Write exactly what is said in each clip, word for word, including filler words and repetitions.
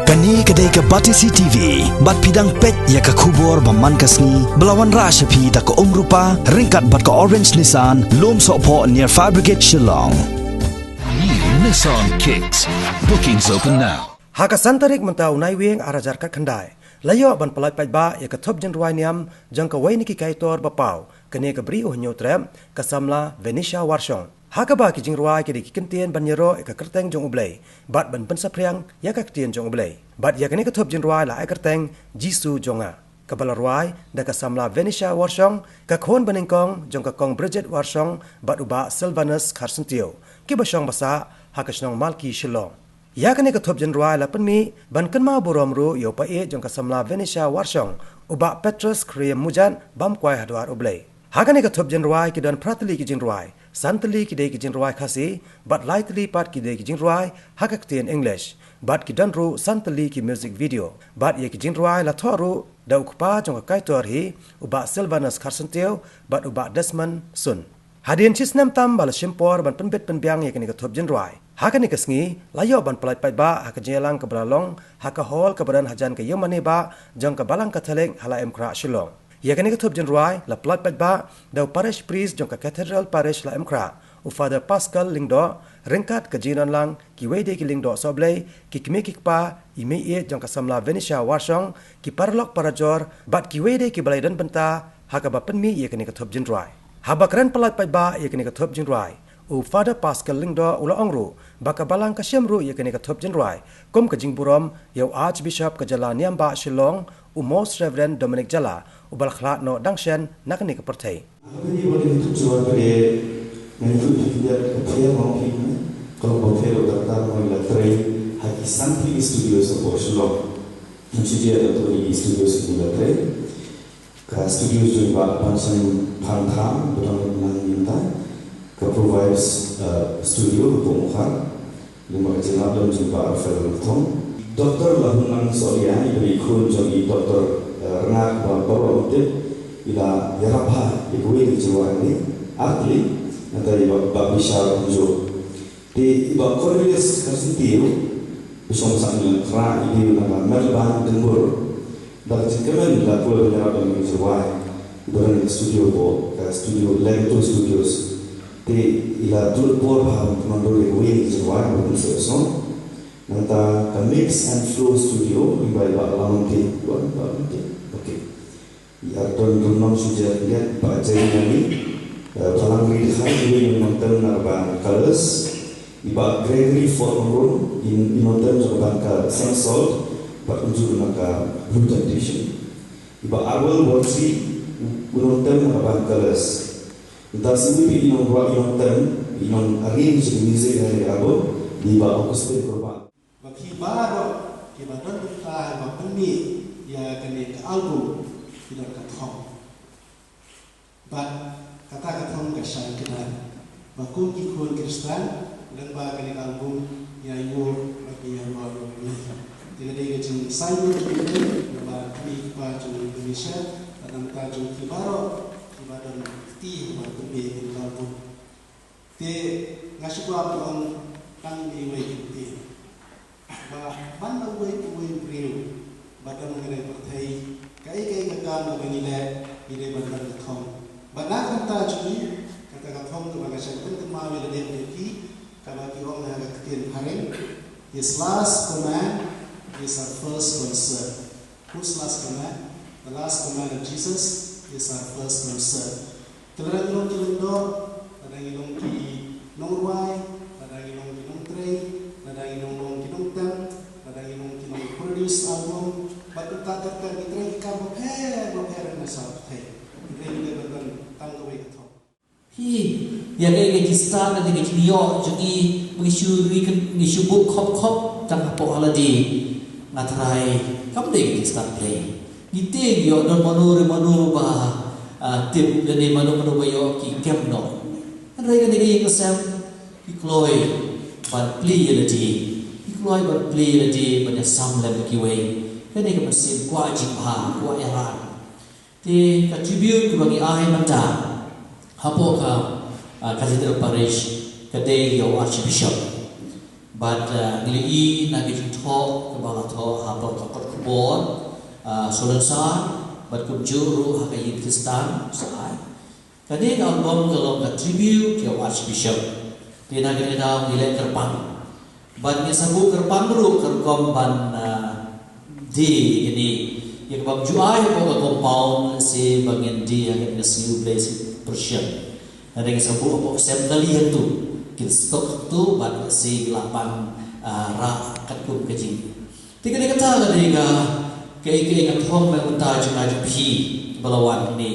Kane ka dei ka Batesi T V, bad phi dang peit ïa ka khubor ba man ka sngi, ba la wanrah sha phi da ka Umrupa, ryngkat bad ka Orange Nissan, Lum Sohphoh near Fire Brigade Shillong. New Nissan Kicks. Bookings open now. Ha ka san tarik mynta u Naiwieng ar hajar khatkhyndai, la ïoh ban pyllait paidbah ïa ka thup jingrwai niam jong kawei na ki kaitor ba paw, kane ka Bri U Hynñiewtrep, ka samla Venetia Warshong. Ha kaba ki jingrwai ki dei ki kyntien ban ïaroh ïa ka kyrteng jong U Blei, bad ban pynsaphriang ïa ka ktien jong U Blei. Bad ïa kane ka thup jingrwai la ai kyrteng Jisu jong nga. Kaba la rwai da ka samla Venetia Warshong, ka khun banyngkong jong ka Kong Bridget Warshong bad u Bah Sylvanus Kharsyntiew, kiba shong basa ha ka shnong Malki, Shillong. Ïa kane ka thup jingrwai la pynmih ban kynmaw burom ruh ïa u paid jong ka samla Venetia Warshong, u Bah Petrus Khriem Mujat, bam kwai ha dwar U Blei. Ha kane ka thup jingrwai ki don phra tylli ki jingrwai, san tylli ki dei ki jingrwai Khasi, bad lai tylli pat ki dei ki jingrwai ha ka ktien English, bad ki don ruh san tylli ki music video. Bad ïa ki jingrwai la thoh ruh da u kpa jong ka kaitor hi, u Bah Sylvanus Kharsyntiew bad u Bah Desmond Sun. Hadien shi snem tam ba la shim por ban pynbit pynbiang ïa kane ka thup jingrwai, ha kane ka sngi la ïoh ban pyllait paidbah ha ka jingïalang kaba la long ha ka hall kaba don hajan ka ïingmane bah jong ka Balang Katholik ha Laitumkhrah, Shillong. Ïa kane ka thup jingrwai la pyllait paidbah da u Parish Priest jong ka Cathedral Parish Laitumkhrah, u Father Pascal Lyngdoh, ryngkat ka jingdonlang kiwei de ki lyngdoh sohblei, ki kmie ki kpa, i meiieit jong ka samla Venetia Warshong, ki paralok parajor, bad kiwei de kiba la ïadon bynta ha kaba pynmih ïa kane ka thup jingrwai. Haba kren pyllait paidbah ïa kane ka thup jingrwai, u Father Pascal Lyngdoh u la ong ruh ba ka Balang ka shem ruh ïa kane ka thup jingrwai kum ka jingburom ïa u Archbishop ka jylla niam bah Shillong, u Most Reverend Dominic Jala, uba la khlad noh dang shen na kane ka pyrthei. Hynrei ba dei ka thup jingrwai ba dei, ngan ïathuh ïa phi khyndiat, ka pher ma phi ne, ka long ba pher u daktar ma la trei ha ki san tylli ki studio hapoh Shillong. Ngan shu jia da tu ki studio sini la trei. Ka studio jong i Bah Pansan Pangtham, ba dang nang mynta, ka Provides, eh, Studio hapoh Mukhar. Lem bad ka jinglap lem jong i Bah Raphael Rathong. Doktor Lahunang Sohliai, i ba dei i khun jong i Doktor, eh, Rngak ba baroh ngi tip, i la ïarap ha ïa kawei ka jingrwai ne ar tylli, nangta i Bah, Bah Bishar Hynjoh. Te i Bah Cornelius Kharsyntiew, ba shong sah Nongkhrah, i dei na ka Meadowbank Deinbur. Da ka jingkmen la kloi ban ïarap ïa kane ka jingrwai. I ba don ka studio hapoh ka studio Lento Studios. Te i la tlot por bha ban kynmaw ïa kawei ka jingrwai ba pynshai song. Nangta ka Mix and Flow Studio, lyngba i Bah Lamangte, Bah Lamangte. Okay. I Ardon Rymnom Shuja, i Bah Jerry Nani, eh, Phalang Ri Dkhar, i nongtem na ka band Colours, i Bah Gregory Fort Nongrum, i, i nongtem jong ka band ka Somersault, bad kumjuh na ka Blue Temptation. I Bah Arwel Borsi, u nongtem na ka band Colours. Nta shu i nongrwai, i nongtem, i nong arrange music ha ka album, i Bah Augustine Kurbah. Ba phi baroh kiba don bynta ba pynmih ïa kane ka album, phi don ka thong. Bad kata ka thong ka shai kdar ba kum ki khun Khristan, lem bad kane ka album, ïa ïoh ba ki ïa ïoh ïa. Te ka dei ka jingshai kdar jong ki, lem bad ki kpa jong ki, bad nangta jong ki baroh kiba don kti ba pynmih ïa kane ka album. Te nga shu kwah ban ong tang iwei i kyntien. Ba man la uwei pa uwei u briew ba don ha kane ka pyrthei, kaei kaei ka kam kaba ngi leh, ngi dei ban don ka thong. Bad na ka bynta jong ngi, kata ka thong kaba nga shait pynkynmaw ïa lade ïa phi, kaba ki ong ha ka ktien phareng, his last command is our first concern. Whose last command? The last command of Jesus is our first concern. Te lada ngi long ki lyngdoh, lada ngi long ki nongrwai, lada ngi long ki nongtrei, lada ngi long, long ki nongtem, lada ngi long ki nongproduce album, bad kumta ter ter, ngi trei ki kam bapher bapher na ka pyrthei. Ngi trei, ngi trei bad ban tang kawei ka thong. Hi, ïa kaei ka jingstad, ïa ka jingïoh jong ngi, ngi shu ri, ngi shu buh khop khop tang hapoh ha lade. Nga tharai kam dei ka jingstad Blei. Ngi tieng ïoh don mano re mano ba, ah, tip lane mano mano ba ïoh ki kem noh. Hynrei kane ka ïing ka sem ki kloi ban plie ïa lade. Ki kloi ban plie ïa lade ban ïasam lem bad kiwei. Kane ka mynsiem kwah jingbha, kwah ïarap. Te ka tribute kaba ngi ai mynta hapoh ka, ah, Cathedral Parish ka dei ïa u Archbishop. Bad, ah, ngi la ïohi na ka jingthoh kaba la thoh hapoh ka kot khubor, ah, Salonsar, bad kumjuh ruh ha ka ïing Khristan, Sahai. Kane ka album ka long ka tribute ïa u Archbishop. Te na kane ka daw ngi leh kyrpang. Bad ngi sa buh kyrpang ruh ka rukom ban, ah, die ïa kane. Ïa kaba ju ai hapoh ka compound, lehse ba ngin die ha kane ka sngi U Blei u pyrshang. Hynrei ngi sa buh hapoh ka sem kali hangto. Kin stok hangto bad lehse ki lah ban, ah, rah katkum ka jing. Te kane kata ka dei ka, kaei kaei ka thong na ka bynta jong nga jong phi ba la wan hangne.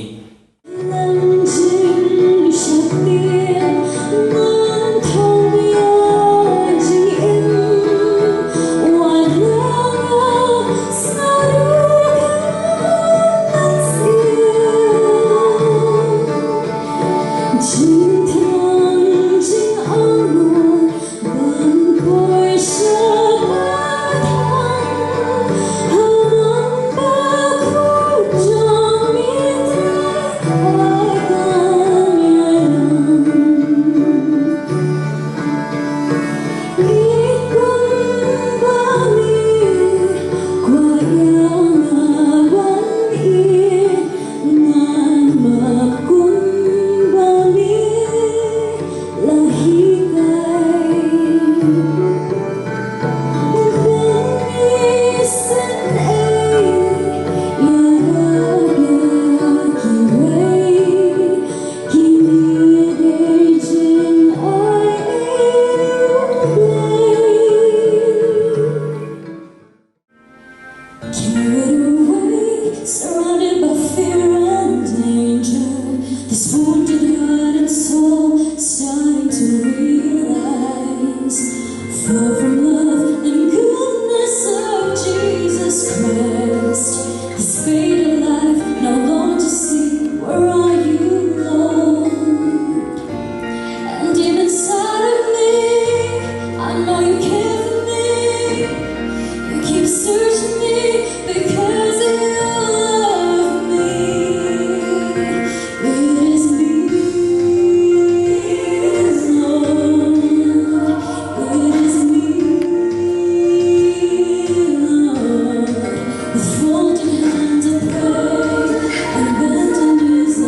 Carried away, surrounded by fear and danger. This wounded heart and soul starting to realize. Far from love and goodness of Jesus Christ. This faded life, now long to see. Where are you, Lord? And deep inside of me, I know you care for me. You keep searching me because you love me. It is me, Lord. It is me, Lord. With folded hands I pray and bended knees I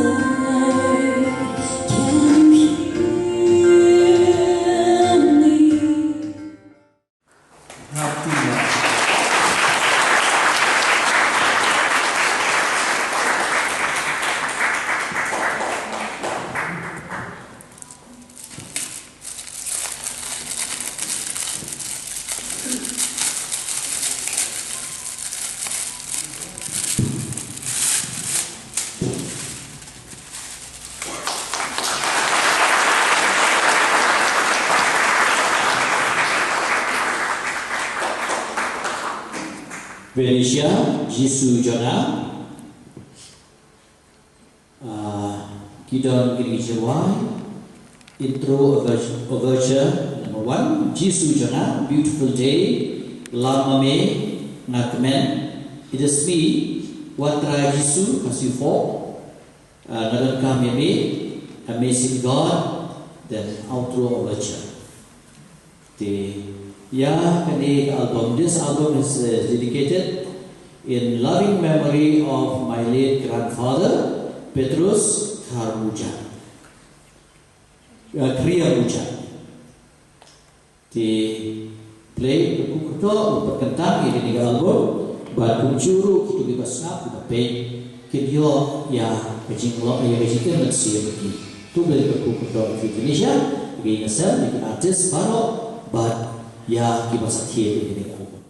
lay. Can you hear me? Venetia, Jisu jong nga. Ah, ki don kine ki jingrwai. Intro overture, overture number one, Jisu jong nga, Beautiful Day, Lam ma me nga kmen, It is me, Wan Trai Jisu, Khasi folk, ah, Nga donkam ïa me, Amazing God, then outro overture. Te, ïa kane ka album, this album is, uh, dedicated in loving memory of my late grandfather, Petrus Kharmuja. Uh, Kriamuja. Te, Blei u kyrkhu kyrdoh, u pat kyntang ïa kane ka album, bad kumjuh ruh kito kiba sngap kiba peit, kin ïoh ïa ka jinglong, ïa ka jingkyrmen sha ki. To Blei u kyrkhu kyrdoh ïa phi Tunisia, ïa ki nongïaseng, ïa ki artist baroh, bad ïa kiba sakhi ïa kane ka album.